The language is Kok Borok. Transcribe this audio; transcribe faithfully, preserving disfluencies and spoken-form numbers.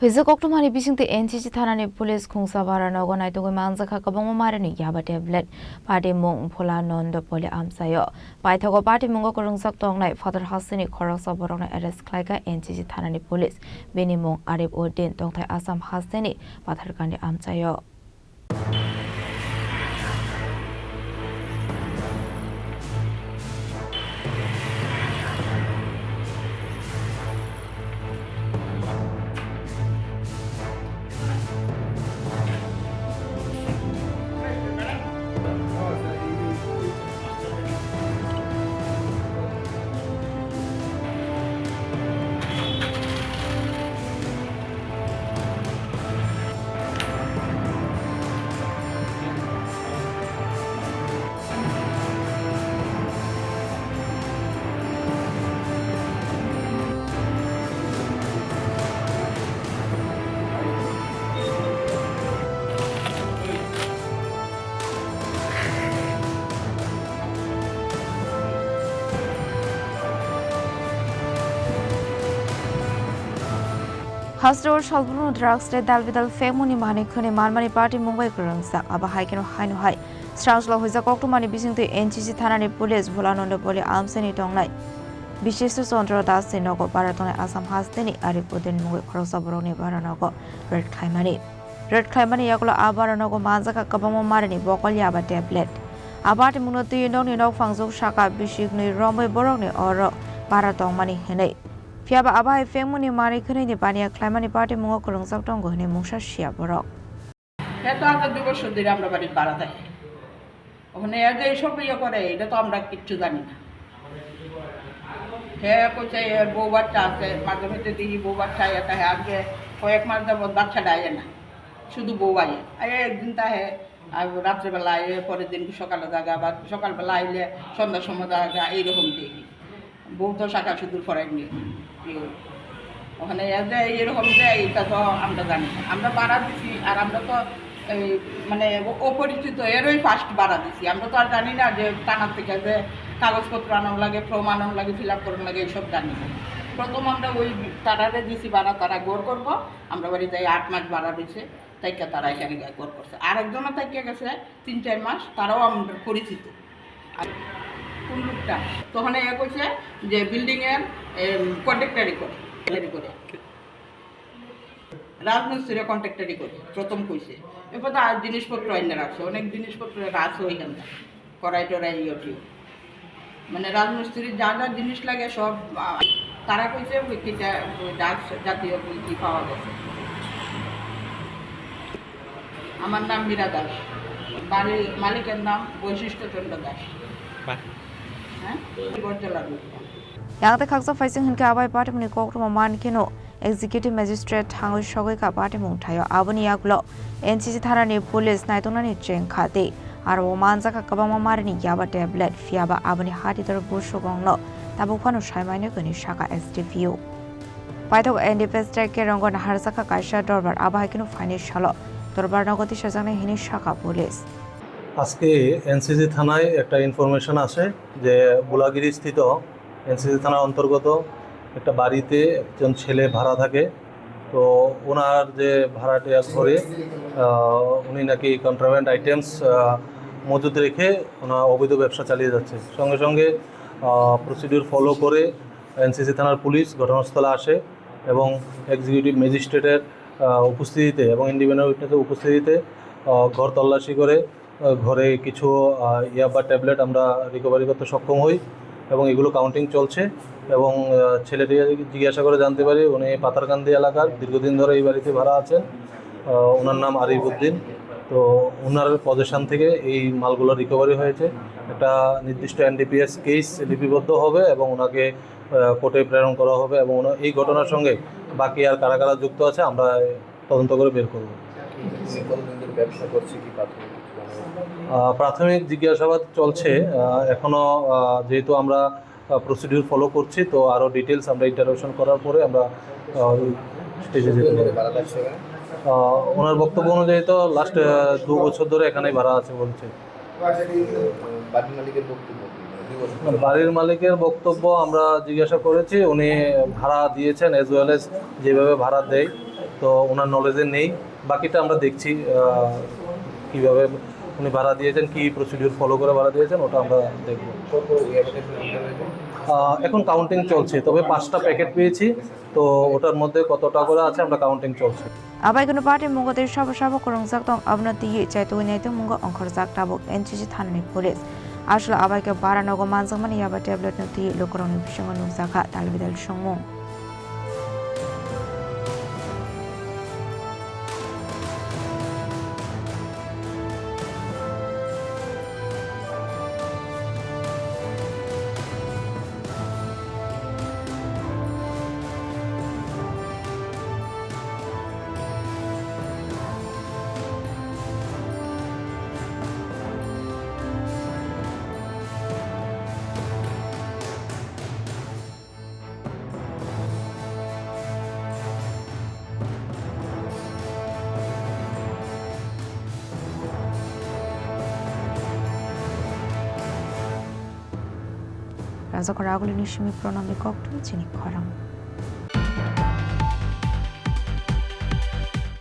Rijak koktwmani bisingtwi N C C thanani police khungsa bara nogo naitugwi manjakha kwbangma marini yaba tablet, patimung Bhola Nandapoli amchaio. Paithago patimungo kwrwngjak tongnai phatar hasteni khoroksa borokno arrest khlaikha N C C thanani police. Bini mung Arif Uddin, tongthai Assam hasteni Patharkandi amchaio. Hasteo salbrum drugs tei dal bidal phekmungni manwi khwnwi manmani patimung bai kwrwngjak. Abo hai kheno haino hai srang srang huijak koktwmani bisingtwi N C C thanani police Bhola Nandapoli amchaini tongnai Bishesh Chandra Das ni nogo bara tongnai Assam hasteni Arif Uddin mungwi khoroksa borokni bara nogo raid khlaimani. Raid khlaimani yagulo a bara nogo manjakha kwbangma marini bokol yaba tablet. A patimungno twiwi nokni nokphang juk saka bisiknwi romwi borokni oro bara tongmani hinwi. Phiyaba abo hai phekmungni manwi khwnwini baniya khlaimani patimungo kwrwngjak tongo hinwi mungsa siya borok. He to ajo dui bosor dhori amra bari bara thake. Ohone e je sob iye kore, eta to amra kichu jani na. He koise er bou bachcha ache, majhe majhe dekhi bou bachcha iye thake, ajke koyek mas jabot bachcha da iye na. Sudu bou iye. Aye ek din thake, ar ratre bela iye, porer din sokale jaga, ba sokal bela aile sondhar somoy jaga, ei rokom dekhi. Bou to saka sudur foraini. Ohone e je ei rokom je eta to amra jani na. Amra bara disi, ar amra to ei mane oporicito, eroi first bara disi. Amra to ar jani na je thana theke je kagoj potro anon lage, form anon lage, fill up koron lage, ei sob jani na. Prothom amra oi tarare disi bara, tara gor korbo, amra bari jai aat mas bara roise. Taikka tara ekhane gor korse. Arekjon o taikka gese tin char mas, tarao amra porichito. Ar kun lokta? Tokhone e koise je building er, em, contractor-i kore, contractor-i kore. Rajmistri contractor-i kore, prothom koise. Erpor to ar jinispotro aina rakse, onek jinispotro rakse oikhane. Korai torai iye tiye. Mane rajmistri ja ja jinis lage sob, ah, tara koise obo kita drugs jatiyo ki ki pawa geche. Amar nam Mira Das. Bari malikor nam Boishishto Chandra Das. Ba. Hya? Borjola. Yang tei khaksa phaising hinkhe abai patimungni kokrwma man kheno Executive Magistrate thangwi sogwi kha patimung thaio. Aboni yagulo N C C thanani police naitongnani cheng kha tei aro o manjakha kwbangma marini yaba tablet, phiyaba aboni hatitor busugongno tabuk phano saimaino hwnwi sakha S D P O. Paithak N D P S track kerongo naharjakha kaisa dorbar, abo hai kheno phaini salo dorbar nogo tisajaknai hwnwi sakha police. আজকে এনসিসি থানায় একটা ইনফরমেশন আসে যে ভোলাগিরি স্থিত এনসিসি থানার অন্তর্গত একটা বাড়িতে একজন ছেলে ভাড়া থাকে। তো ওনার যে ভাড়াটিয়া ঘরে, আহ, উনি নাকি কন্ট্রাব্যান্ড আইটেমস, আহ, মজুদ রেখে ওনার অবৈধ ব্যবসা চালিয়ে যাচ্ছে। সঙ্গে সঙ্গে, আহ, প্রসিডিউর ফলো করে এনসিসি থানার পুলিশ ঘটনাস্থলে আসে এবং এক্সিকিউটিভ ম্যাজিস্ট্রেটের, আহ, উপস্থিতিতে এবং ইন্ডিপেন্ডেন্ট উইটনেসের উপস্থিতিতে, আহ, ঘর তল্লাশি করে আহ, ঘরে কিছু, আহ, ইয়াবা ট্যাবলেট আমরা রিকভারি করতে সক্ষম হই এবং এগুলো কাউন্টিং চলছে। এবং, আহ, ছেলেটি জিজ্ঞাসা করে জানতে পারি উনি পাথারকান্দি এলাকার, দীর্ঘদিন ধরে এই বাড়িতে ভাড়া আছেন। আহ, ওনার নাম আরিফ উদ্দিন। তো ওনার পজিশন থেকে এই মালগুলো রিকভারি হয়েছে। একটা নির্দিষ্ট এনডিপিএস কেস লিপিবদ্ধ হবে এবং ওনাকে, আহ, কোর্টে প্রেরণ করা হবে এবং ওনা-, এই ঘটনার সঙ্গে বাকি আর কারা কারা যুক্ত আছে আমরা তদন্ত করে বের করব। কি কতদিন ধরে ব্যবসা করছে, কি প্রাথমিক কিছু জানা গেছে? আহ, প্রাথমিক জিজ্ঞাসাবাদ চলছে। আহ, এখনো, আহ, যেহেতু আমরা, আহ, প্রসিডিউর ফলো করছি, তো আরও ডিটেলস আমরা ইন্টারোগেশন করার পরে আমরা, আহ, ওই স্টেজে যেতে পারি। কতদিন ধরে ভাড়া লাগছে এখানে? আহ, ওনার বক্তব্য অনুযায়ী তো লাস্ট, আহ, দু বছর ধরে এখানেই ভাড়া আছে বলছে। বাড়ির মালিকের বক্তব্য কি? মানে, দুই বছর ধরে বাড়ির মালিকের বক্তব্য আমরা জিজ্ঞাসা করেছি, উনি ভাড়া দিয়েছেন, অ্যাজ ওয়েল এজ যেভাবে ভাড়া দেয়, তো ওনার নলেজে নেই। বাকিটা আমরা দেখছি, আহ, কিভাবে উনি ভাড়া দিয়েছেন, কি প্রসিডিউর ফলো করে ভাড়া দিয়েছেন, ওটা আমরা দেখব। আহ, এখন কাউন্টিং চলছে, তবে পাঁচটা প্যাকেট পেয়েছি, তো ওটার মধ্যে কতটা করে আছে আমরা কাউন্টিং চলছে। Abai kunu party mungo tei sabo sabo kwrwngjak tong, abono twiwi chaitugwi naitugmungo ongkhorjak tabuk N C C thanani police. Aswk abai khe bara nogo manjakmani yaba tablet no twiwi lukurokni bisingo nukjakha dalbidal songmung. Rajakhor Agulini simi Pranamni koktwma chini khorang.